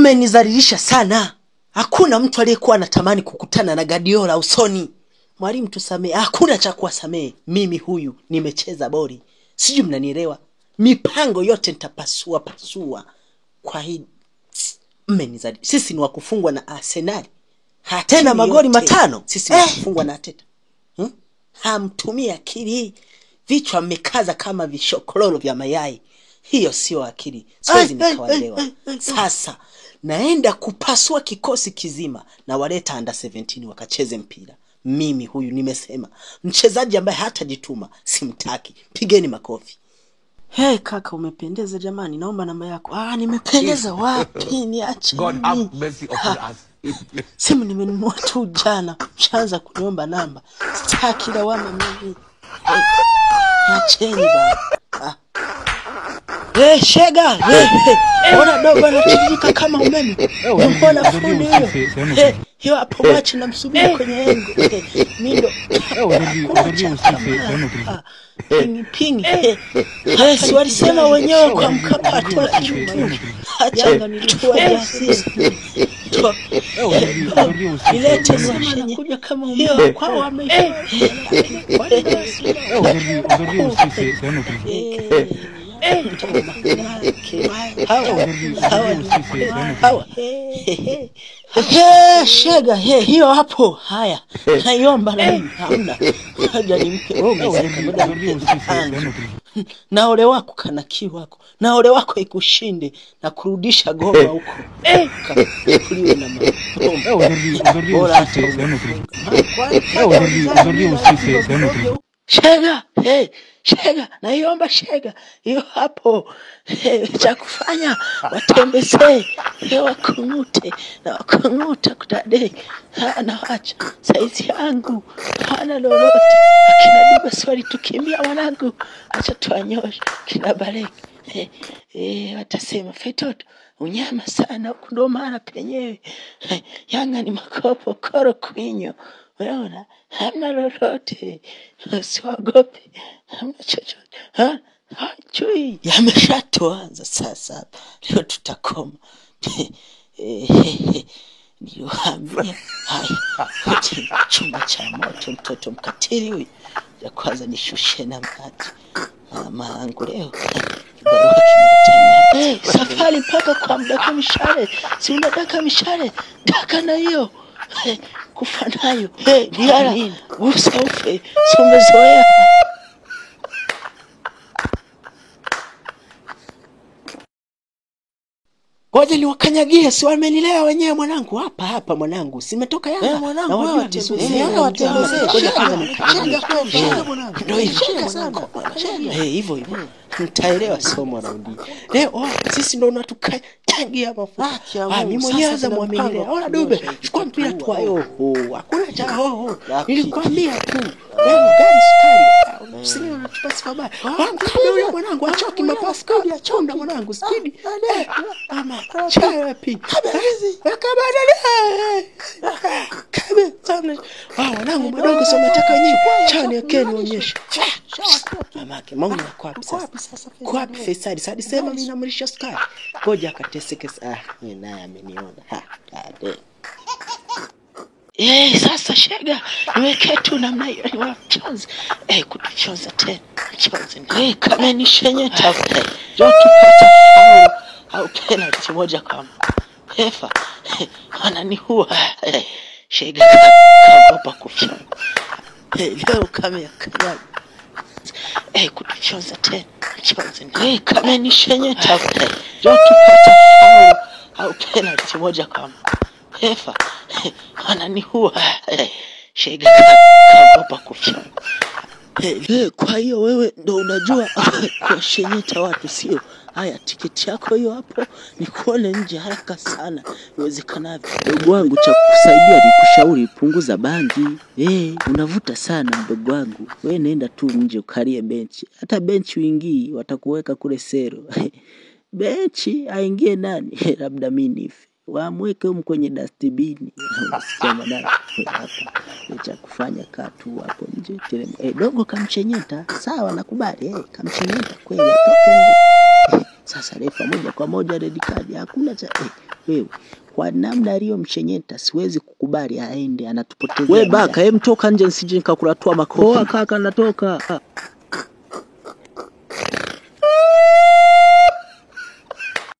Mmenizalilisha sana. Hakuna mtu aliyekuwa anatamani kukutana na Guardiola usoni. Mwalimu tusamee, hakuna cha kuwasamehe. Mimi huyu nimecheza bori, sijui mnanielewa. Mipango yote nitapasua pasua. Kwa hii mmenizalilisha. Sisi ni wakufungwa na Arsenal tena magoli 5. Sisi ni wakufungwa na Arteta. Hamtumii akili, vichwa mmekaza kama vishokololo vya mayai. Hiyo sio akili, siwezi nikawaelewa. Sasa naenda kupasua kikosi kizima na waleta under 17 wakacheze mpira. Mimi huyu nimesema, mchezaji ambaye hatajituma simtaki. Pigeni makofi. Hey kaka, umependeza jamani, naomba namba yako. Ah, nimependeza wapi? Niache. God have mercy upon us. Simu nimenunua tu jana, ushaanza kuniomba namba. Sitaki lawama mimi. Hey, niacheni bana. Hey, shega. Hey, hey. Ona dogo anatiririka kama umeme. Mbona fundi huyo? Hey, hiyo hapo machi namsubiri kwenye engo. Hey, mindo. Pingi pingi. Hey, si walisema wenyewe kwa Mkapa atola chuma. Acha nilikuwa Ilete kuja kama umeme kwao wameisha. Shega, hiyo hapo. Haya, naiomba na mimi hamna. Haja nimpe wewe. Na ole wako kana kiu wako. Na ole wako ikushinde na kurudisha Goma huko. Kuliwe na mama. Shega, hey, shega, naiomba shega. Hiyo hapo. Hey, cha kufanya watembezee, hey, wakungute na wakunguta kutade. Na wacha saizi yangu hana lolote. Akina Duba swali tukimbia wanangu, acha tuanyoshe kina Bareki. Hey, hey, watasema fetoto unyama sana huku ndo maana penyewe. Hey, Yanga ni makopo koro kwinyo. Unaona, hamna lolote, usiwaogope, hamna chochote. Ha? Chui yameshatuanza sasa, leo tutakoma. Niliwaambia haya, chumba cha moto, mtoto mkatili huyu. Ya kwanza nishushe na maji mama yangu leo. Hey, safari mpaka kwa mdaka mishale, si unadaka mishale, daka na hiyo. Hey, kufa nayo. Hey, Diara, gusa ufe, si umezoea. Ngoja niwakanyagie, si wamenilea wenyewe mwanangu. Hapa hapa mwanangu, simetoka Yanga. Eh, mwanangu wewe watembezee. Yanga watembezee. Shega kweli, shega mwanangu. Ndio hivyo mwanangu. Eh, hivyo hivyo. Mtaelewa somo raundi. Leo sisi ndio unatukanyagia mafuta. Ah, mimi mwenyewe za muamini. Ona Dube, chukua mpira tu hayo. Hakuna cha ho. Nilikwambia tu. Leo gari sukari. Usini unatupa sifa baya. Mwanangu huyo mwanangu achoki mapasi kadi achonda mwanangu spidi. Ama chai wapi? Kabe sana. Ah, wanangu madogo sio nataka wenyewe. Chani yake nionyeshe. Mamake maoni yako wapi sasa? Kwa wapi Faisal? Sasa sema mimi namlisha sukari. Ngoja akateseke. Ah, mimi naye ameniona. Ha. Eh, sasa shega, niweke tu namna hiyo niwachonze. Eh, kutuchonza tena. Chonze. Eh, kama ni shenyeta. Ndio tupata faulu au penalty moja kwa refa. Wananiua. Shega kaogopa kufyonga. Leo kama ya kanyaga. Eh, kutuchonza tena. Chonze. Eh, kama ni shenyeta. Ndio tupata faulu au penalty moja kwa refa. Wananiua. Shega kaogopa kufyonga. Kwa hiyo wewe ndo unajua kuwashenyeta watu sio? Haya, tiketi yako hiyo hapo, nikuone nje haraka sana iwezekanavyo. Mdogo wangu, cha kukusaidia ni kushauri punguza bangi. Unavuta sana mdogo wangu. Wewe nenda tu nje ukalie benchi. Hata benchi uingii, watakuweka kule sero. Benchi aingie nani? Labda mimi nife. Wamweke huko kwenye dustbin. Unasikia mwanangu? Hapa cha kufanya kaa tu hapo nje. Dogo kamchenyeta. Sawa, nakubali. Kamchenyeta kweli, atoke nje. Sasa refa moja kwa moja red card. Hakuna cha Wewe kwa namna aliyomchenyeta siwezi kukubali aende, anatupotezea. We baka, hem toka nje nsije nikakulatua makofi. Poa kaka, natoka.